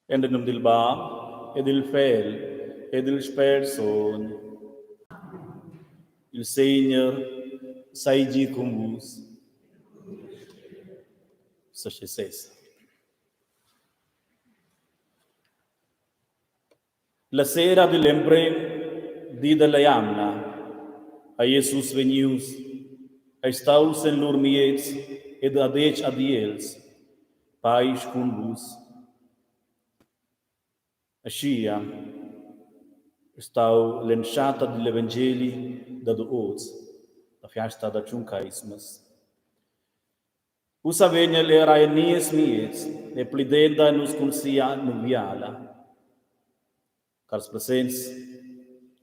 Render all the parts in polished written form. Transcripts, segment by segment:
En num dil Bab e dil Fegl e dil Spert Sogn. Il Segner seigi cun vus. Sesez. La sera digl emprem di dalla jamna ei Jesus vegnius, ei staus en lur miez ed ha detg ad els: Paisch cun vus. Aschia ei stau l'entschatta digl evangeli dad oz, la fiasta da Tschuncheismas. Ussa vegn el era en nies miez e plidenda nus cun sia nuviala. Cars presents,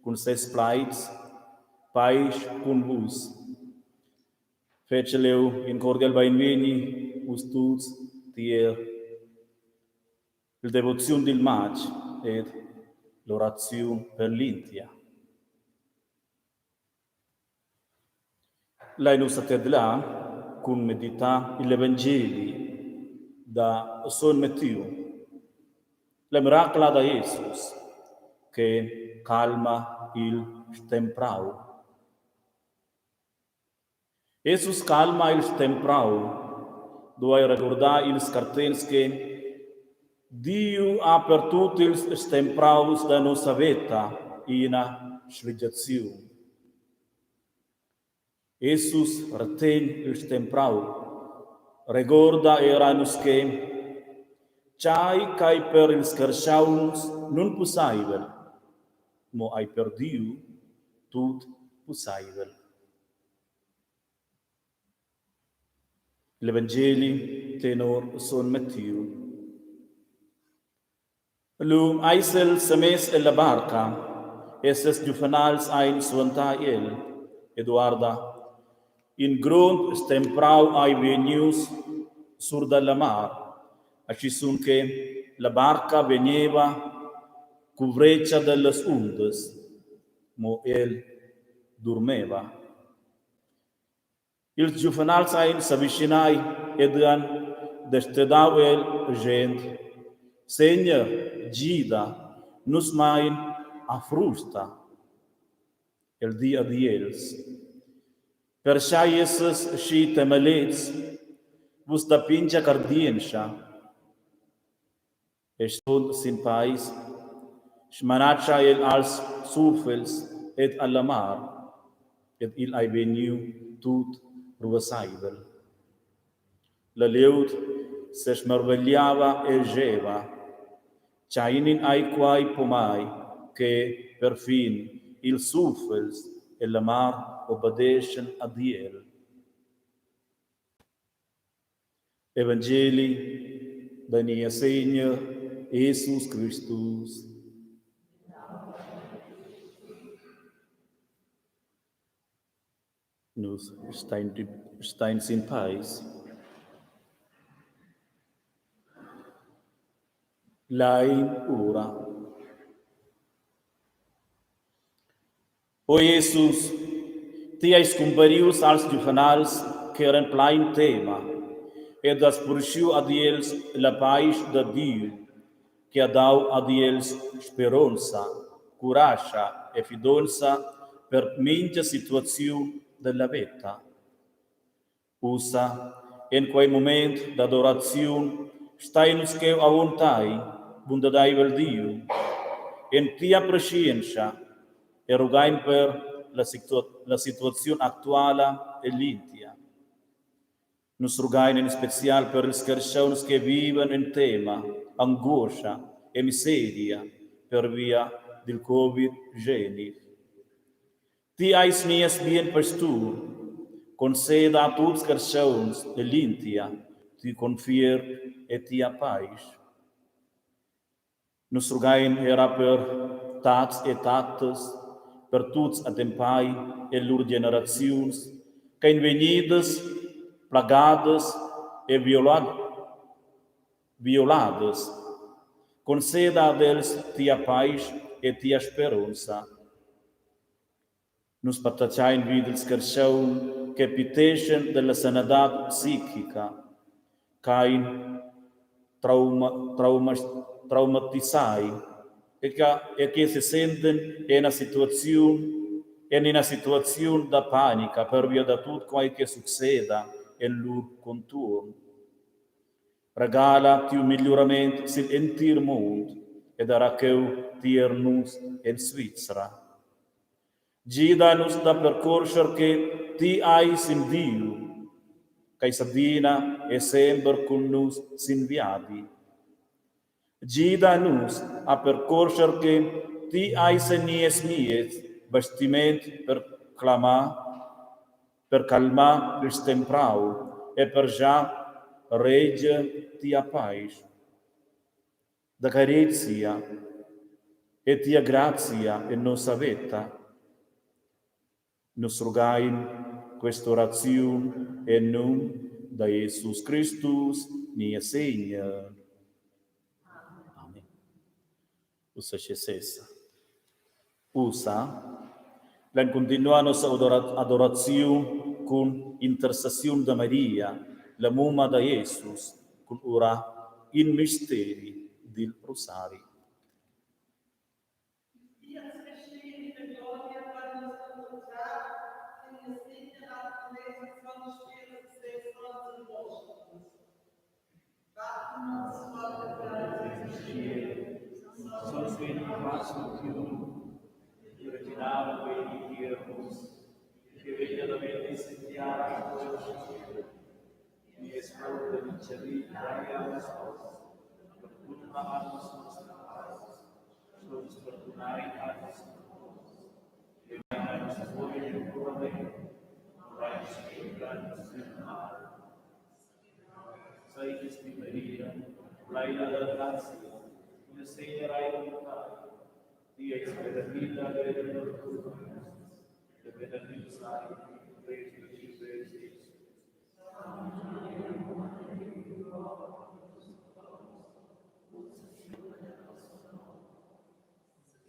cun ses plaids, paisch cun vus. Fetschel jeu in cordial beinvegni vus tuts tier il devoziun dil matg ed l'oraziun per l'India. Lein ussa tedlar cun meditar igl evangeli da sogn Mattiu, la miracla da Jesus che calma il stemprau. Jesus calma il stemprau, duai regurdar ils cartents che Diu ha per tut ils stempraus da nossa veta ina sligiaziun. Jesus retegn il stemprau, regorda era a nus che tschai ch'ei per ils carstgauns nunpusseivel, mo ei per Diu tut pusseivel. L'evangeli tenor sogn Mattiu. Lu eis el semess ella barca e ses giuvenals ein suentai el. Ed uarda, in grond stemprau ei vegnius sur dalla mar, aschizun che la barca vegneva cuvretga dallas undas, mo el durmeva. Ils giuvenals ein s'avischinai ed han destedau el schend: Segner, gida, nus mein a frusta. El di ad els: Perschei esses schi temelets, vus da pintga cardientscha? E stond sin peis, smanatscha el als suffels ed alla mar, ed igl ei vegniu tut ruasseivel. La glieud sesmarvegliava e scheva, Tgeinin ei quei pomai che perfin ils suffels e la mar obedeschan ad el? Evangeli da Niessegner Jesus Cristus. Nus stein, stein sin peis. Lein ura. O Jesus, ti eis cumparius als giuvenals ch'eran plein tema ed has purschiu ad els la paisch da Diu che ha dau ad els speronza, curascha e fidonza per mintga situaziun dalla veta. Ussa, en quei mument d'adoraziun, stein nus cheu avon tei, bundadeivel Diu, en tia preschientscha e rughein per la, situa la situaziun actuala ell'India. Nus rughein en special per ils carstgauns che vivan en tema, anguoscha e miseria pervia dil Covid-geni. Ti eis nies bien pastur, conceda a tuts carstgauns ell'India tiu confiert e tia paisch. Nus rughein era per tats e tattas, per tuts attempai e lur generaziuns ch'ein vegnidas plagadas e violadas. Conceda ad els tia paisch e tia speronza. Nus patratgain vi dils carstgaun che piteschan dalla sanadad psichica, ch'ein trauma, trauma, traumatisai e che, e che sesenten ena situaziun en ina situaziun da panica pervia da tut quai che succeda en lur contuorn. Regala tiu migliurament sigl entir mund ed era cheu tier nus en Svizra. Gida nus da percorscher che ti eis in Diu, ch'eis adina e semper cun nus sin viadi. Gida nus a percorscher che ti eis en nies miez bastiment per clamar, per calmar il stemprau e per già reger tia paisch. Da carezia e tia grazia en nossa veta. Nus rugain questa oraziun en num da Jesus Cristus, nies Segner. Amen. Ussa sche sesa. Ussa lein continuar nossa adoraziun cun intercessiun da Maria, la mumma da Jesus, cun orar in misteri dil Rosari. Seiges ti Maria, pleina da grazia, il Segner ei cun tei. Ti eis benedida denter las dunnas, e benedius ei il fegl da tiu vegl Jesus.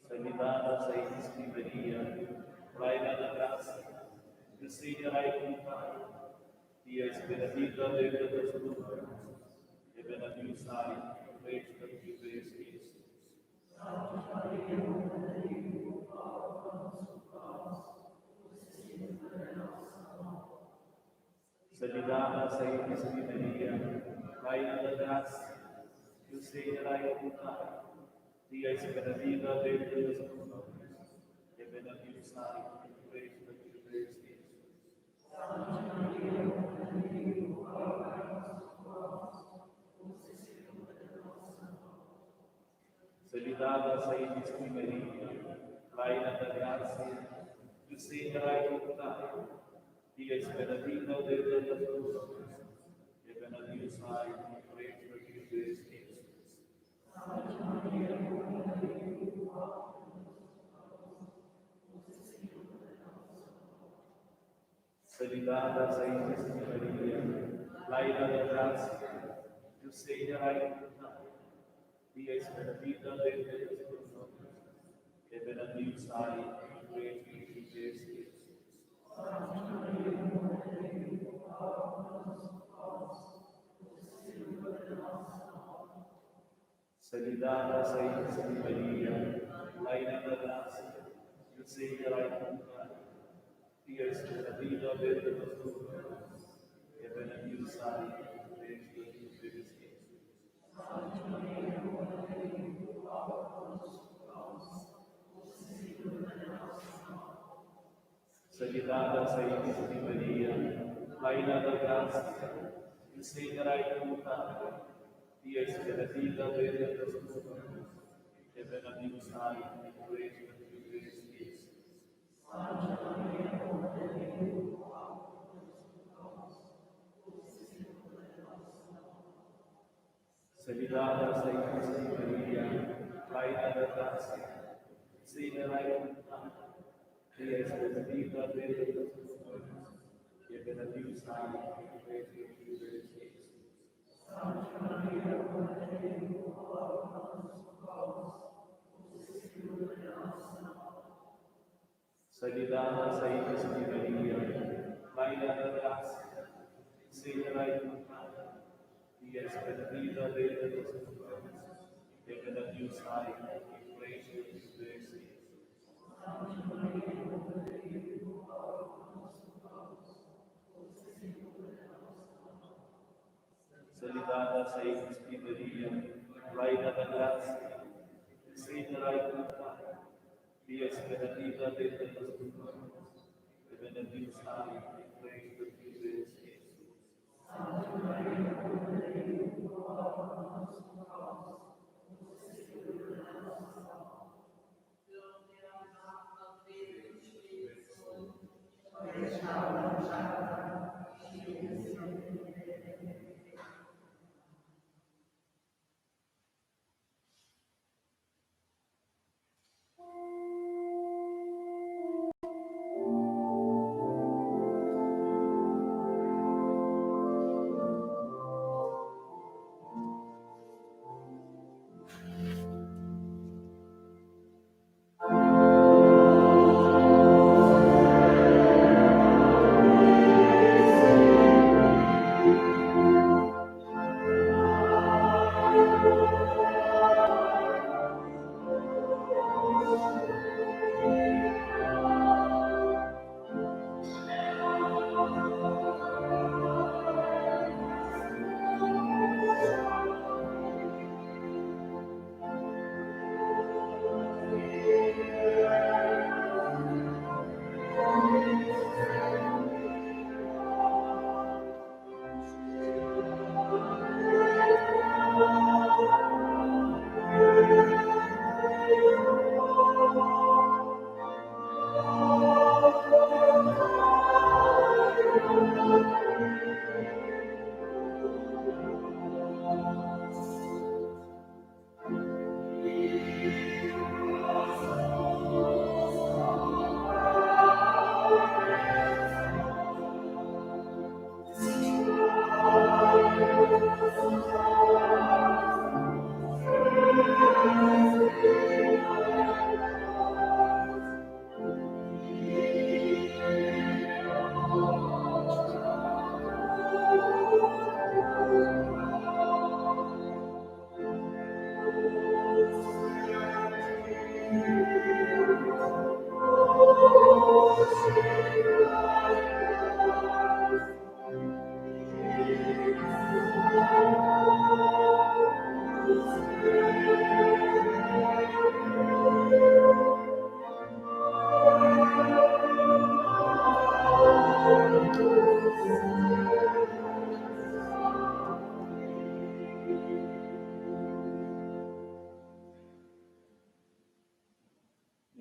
Salidada seiges ti Maria, pleina da grazia, il Segner ei cun tei. Ti eis benedida denter las dunnas, e benedius ei il fegl da tiu vegl Jesus. Salidada seiges ti Maria, pleina da grazia, il Segner ei cun tei. Ti eis benedida denter las dunnas, e benedius ei il fegl da tiu vegl Jesus. Salidada seiges ti Maria, pleina da grazia, il Segner ei cun tei. Ti eis benedida denter las dunnas, e benedius ei il fegl da tiu vegl Jesus. Salidada seiges ti Maria, pleina da grazia, il Segner ei cun tei. Ti eis benedida denter las dunnas, e benedius ei il fegl da tiu vegl Jesus. Salidada seiges ti Maria, pleina da grazia, il Segner ei cun tei. Ti eis benedida denter las dunnas, e benedius ei il fegl da tiu vegl Jesus. Salidada seiges ti Maria, pleina da grazia, il Segner ei cun tei. Ti eis benedida denter las dunnas, e benedius ei il fegl da tiu vegl Jesus. Salidada seiges ti Maria, pleina da grazia, il Segner ei cun tei. Ti eis benedida denter las dunnas, e benedius ei il fegl da tiu vegl Jesus. Salidada seiges ti Maria, pleina da grazia, il Segner ei cun tei. Ti eis benedida denter las dunnas, E benedius sei il fretg de tiu vess, Jesus. Salidada seigies ti, Maria, pleina da grazia, il Segner ei cun tei. Ti eis benedida denter las dunnas, e benedius ei il fretg da tiu vess, Jesus.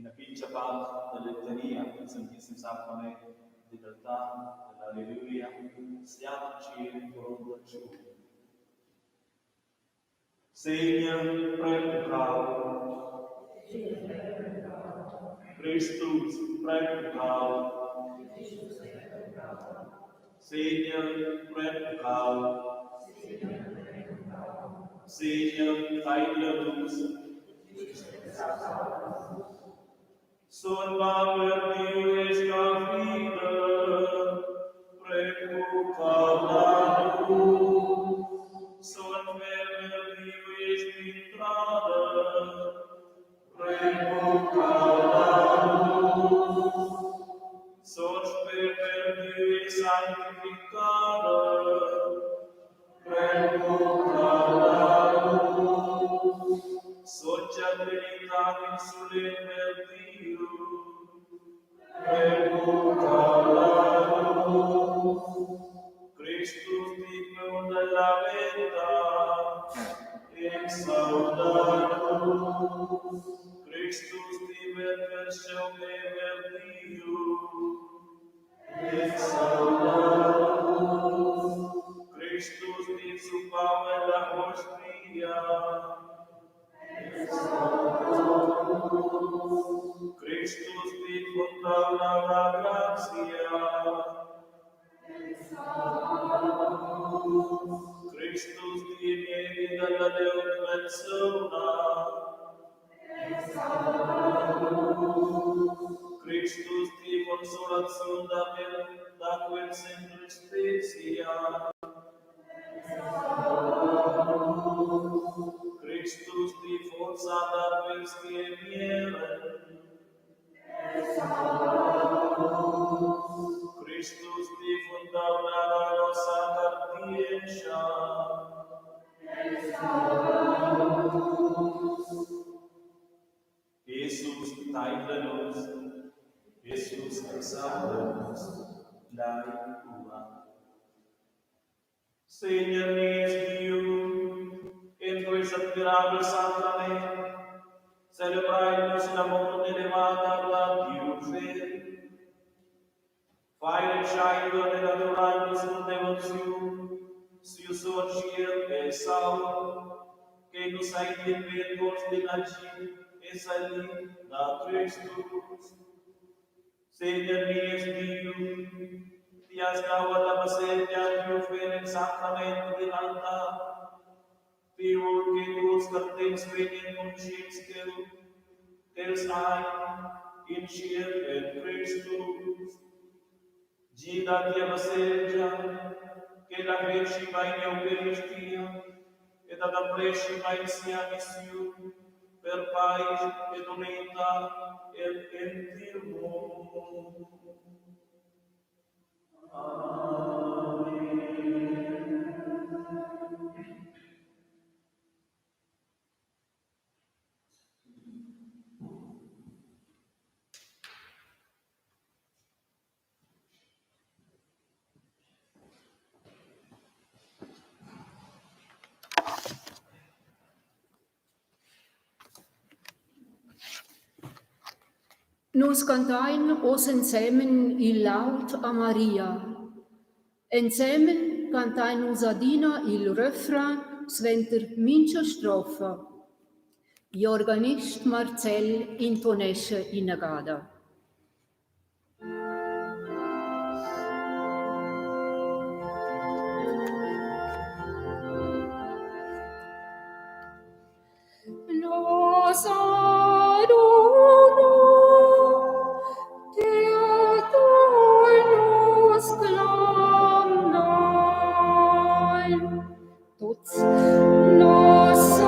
Ina pintga part dalla litania dil Sanctissim Sacrament digl altar dall'Alleluia siat tschien 48. Segner, pren puccau. Cristus, pren puccau. Segner, pren puccau. Segner, teidla nus. Son Bab per Diu e scaffider, prepuccau da nus. Son Fer per Diu e spintrader, prepuccau da nus. Son Spert per Diu e sanctificader, Sontga Trinitad in sulet per Diu, Cristus ti paun della veta, exauda nus. Cristus ti perfecziun e ver Diu, Cristus ti zuppau ella hostia. Cristus ti fontauna da grazia. Cristus ti miedi dalla Deum persona. Cristus ti consolaziun da quel, da quels en tristezia. Cristus ti Jesus taidla nus, Jesus salva nus, lai urar. Segner nies Diu, en quest admirabel sacrament celebrein nus la mort e levada da Diu Fegl. Fai retscheiver ed adurein nus cun devoziun siu sontg tgierp e saung, che nus seigien vergongs d'in agid e salit da Cristus. Segner nies Diu, ti has dau alla baselgia tiu Fegl el sacrament digl altar. Ti vul che tuts cartents vegnien cunscients ch'el, ch'els ein in tgierp en Cristus. Gida tia baselgia ch'ella creschi bein eucaristia ed adempleschi bein sia missiun per paisch ed unità egl entir mund. Amen. Nus cantein oz ensemen il laud a Maria. Ensemen cantein nus adina il refrain suenter mintga strofa. Igl organist Marcel intonescha inagada. Nos Tuts nos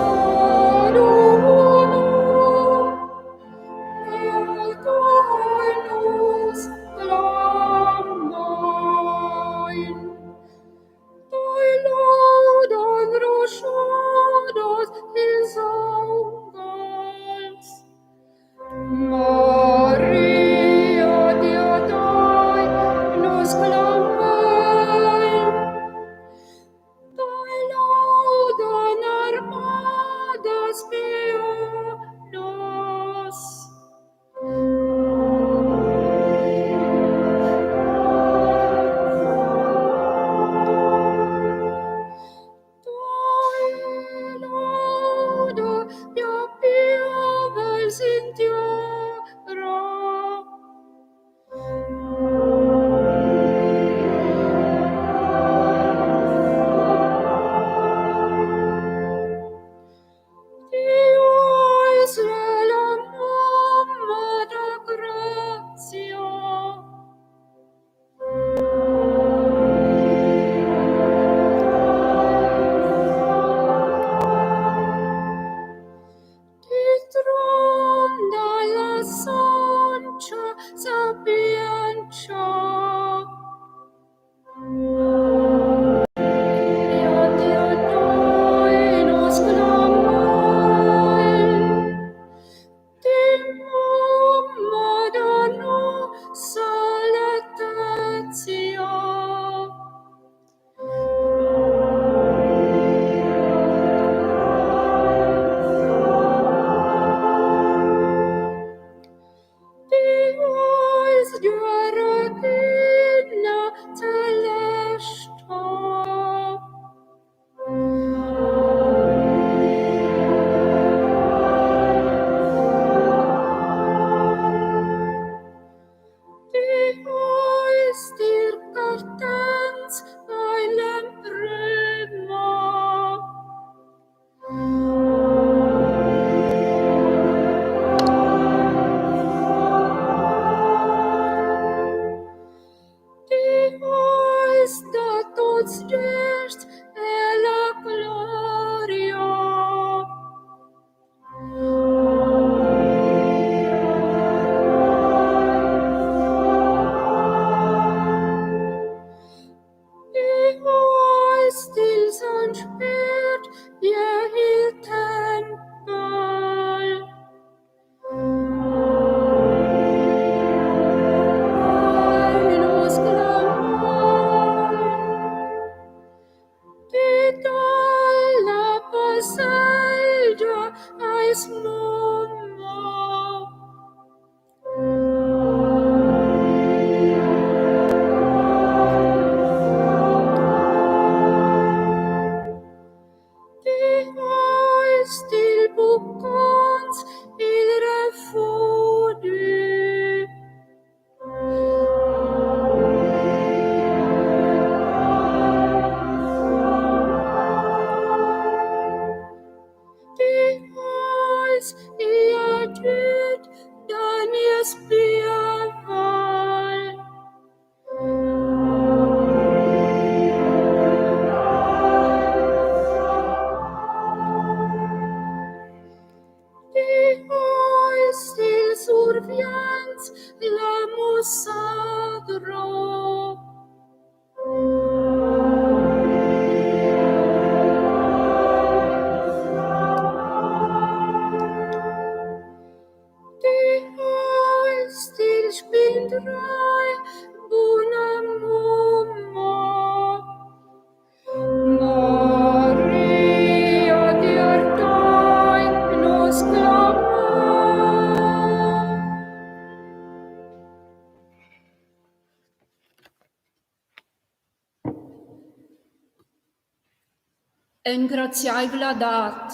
Engraziaivladad.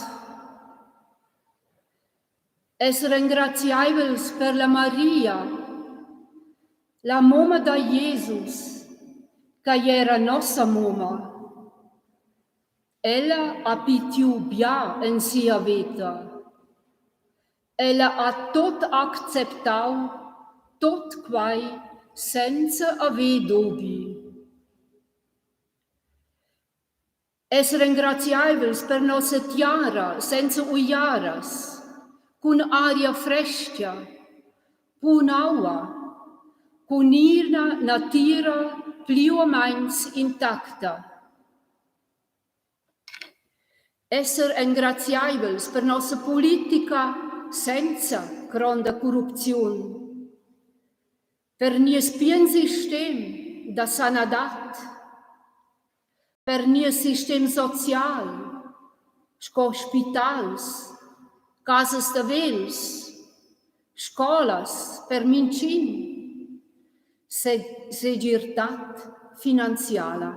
Esser engraziaivels per la Maria, la mumma da Jesus, ch'ei era nossa mumma. Ella ha pitiu bia en sia veta. Ella ha tut acceptau, tut quei senza haver dubi. Esser engraziaivels per nossa tiara senza uiaras, cun aria frestga, cun aua, cun ina natira pli u meins intacta. Esser engraziaivels per nossa politica senza gronda corrupziun, per nies bien sistem da sanadad, per nies sistem social sco spitals, casas da vegls, scolas per mintgin, segirtad finanziala.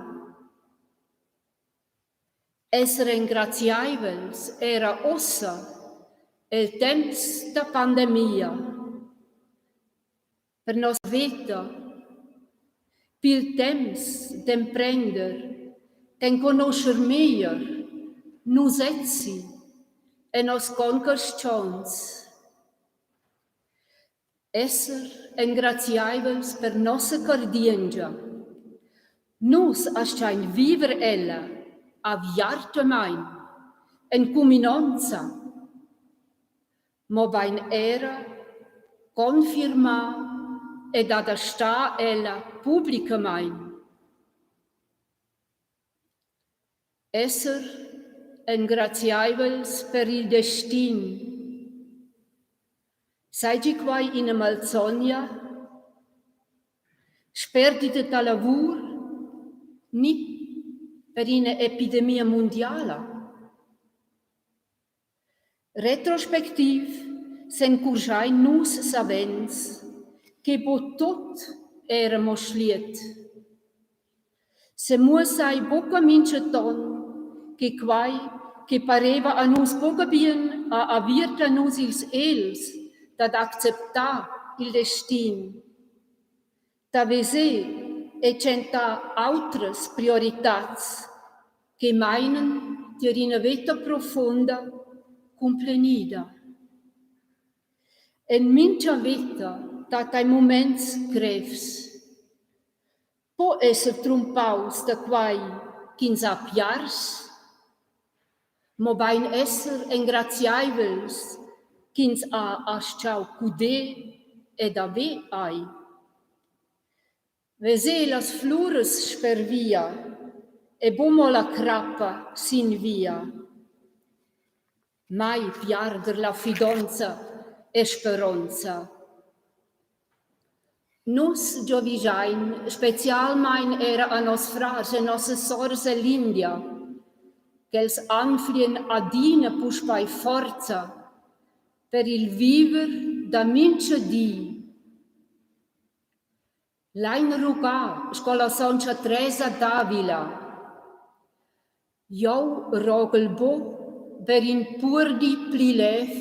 Esser engraziaivels era ussa el temps da pandemia per nossa veta, pil temps d'emprender, d'enconoscher meglier nus sezzi e nos concarstgauns. Esser engraziaivels per nossa cardientscha. Nus astgain viver ella aviartamain, en cuminonza, mobein era confirmar ed adastar ella publicamain. Esser engraziaivels per il destin. Seigi quai ina malsogna, sperdita da lavur ni per ina epidemia mundiala? Retrospectiv s'encurschein nus savens che buc tut era mo schliet. Semuossa ei buca mintgaton che quei che pareva a nus buca bien ha aviert a nus ils egls dad acceptar il destin, da veser e tschentar autras prioritads che meinan tier ina veta profunda cumplenida. En mintga veta dat ei muments grevs. Po esser trumpaus da quei ch'ins ha piars, mobein esser engraziaivels ch'ins ha astgau guder ed haver ei. Veser las fluras sper via e buc mo la crappa sin via. Mai piarder la fidonza e speronza. Nus giavischein specialmein era a nos frars e nossas soras ell'India, ch'els anflien adina puspei forza per il viver da mintga di. Lein rugar sco la sontga Tresa d'Avila. Jeu roghel buc per in purdi pli lev,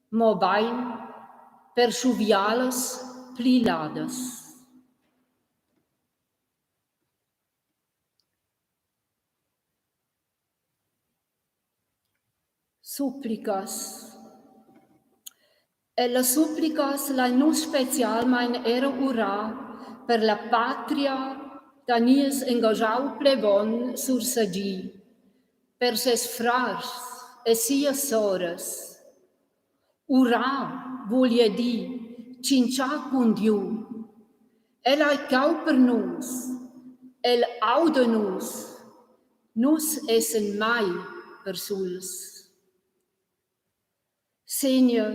mobein per schuvialas pli ladas. Supplicas. Ellas supplicas lein nus specialmein era urar per la patria da nies engaschau plevon sur Sagi, per ses frars e sias soras. Urar vul jeu dir tschintschar cun Diu. El ei cheu per nus, el auda nus. Nus essan mai persuls. Segner,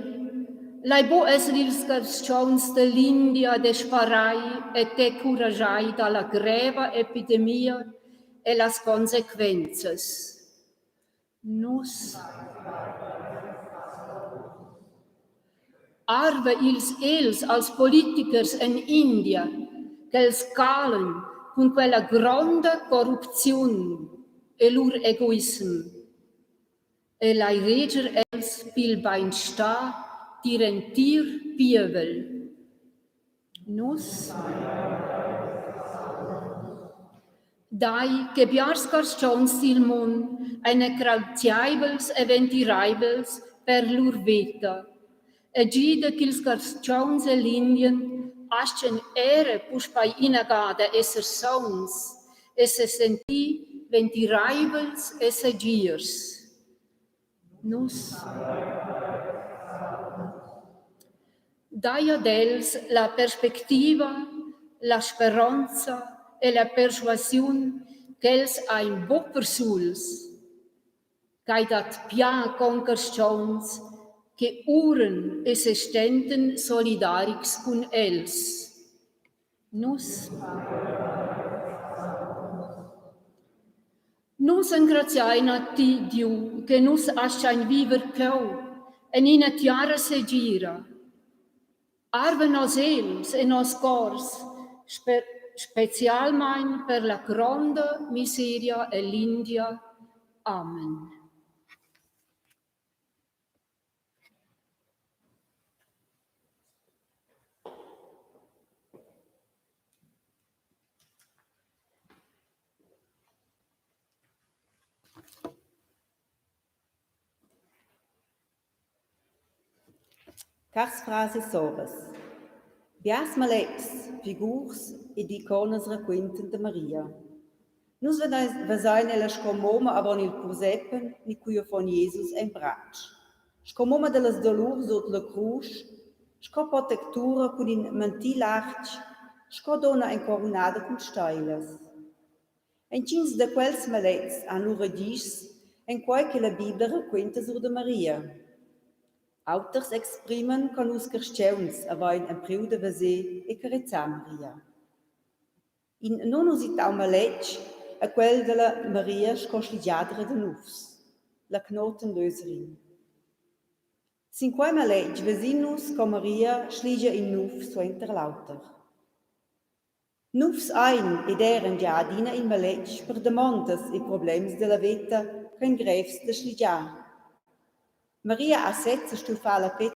lai buc esser ils carstgauns dall'India desparai e decuraschai dalla greva epidemia e las consequenzas. Nus arva ils egls als politichers en India ch'els calen cun quella gronda corrupziun. e lur egoissem e lai reger els pil beinstar digl entir pievel. Nus Dai che biars carstgauns dil mund ein engraziaivels e ventireivels per lur veta e gida ch'ils carstgauns ell'Indien astgien era puspei inagada esser sauns e sesentir ventireivels e segirs. Nus Dai ad els la perspectiva, la speronza e la perschuasiun ch'els ein buc persuls. Quei dat bia concarstgauns che uran e sestenten solidarics cun els. Nus Nus engraziain a ti, Diu, che nus astgain viver cheu en ina tiara segira. Arva nos egls e nos cors, spe specialmein per la gronda miseria ell'India. Amen. Cars frars e soras, biars maletgs, figurs ed iconas raquintan da Maria. Nus vesein ella sco mumma avon il pursepen ni cugl affon Jesus en bratsch, sco mumma dallas dolurs sut la crusch, sco protectura cun in manti lartg, sco dunna encorunada cun steilas. Entgins da quels maletgs han lur ragischs en quei che la bibla raquenta sur da Maria. Auters expriman co nus carstgauns havein empriu da veser e carezar Maria. In nunusitau maletg ei quel dalla Maria sco sligiadra da nufs, la Knotenlöserin. Sin quei maletg vesin nus co Maria sligia in nuf suenter l'auter. Nufs ein ed eran gia adina in maletg per damondas e problems dalla veta ch'ein grevs da sligiar. Maria ha sezza stuiu far la petga.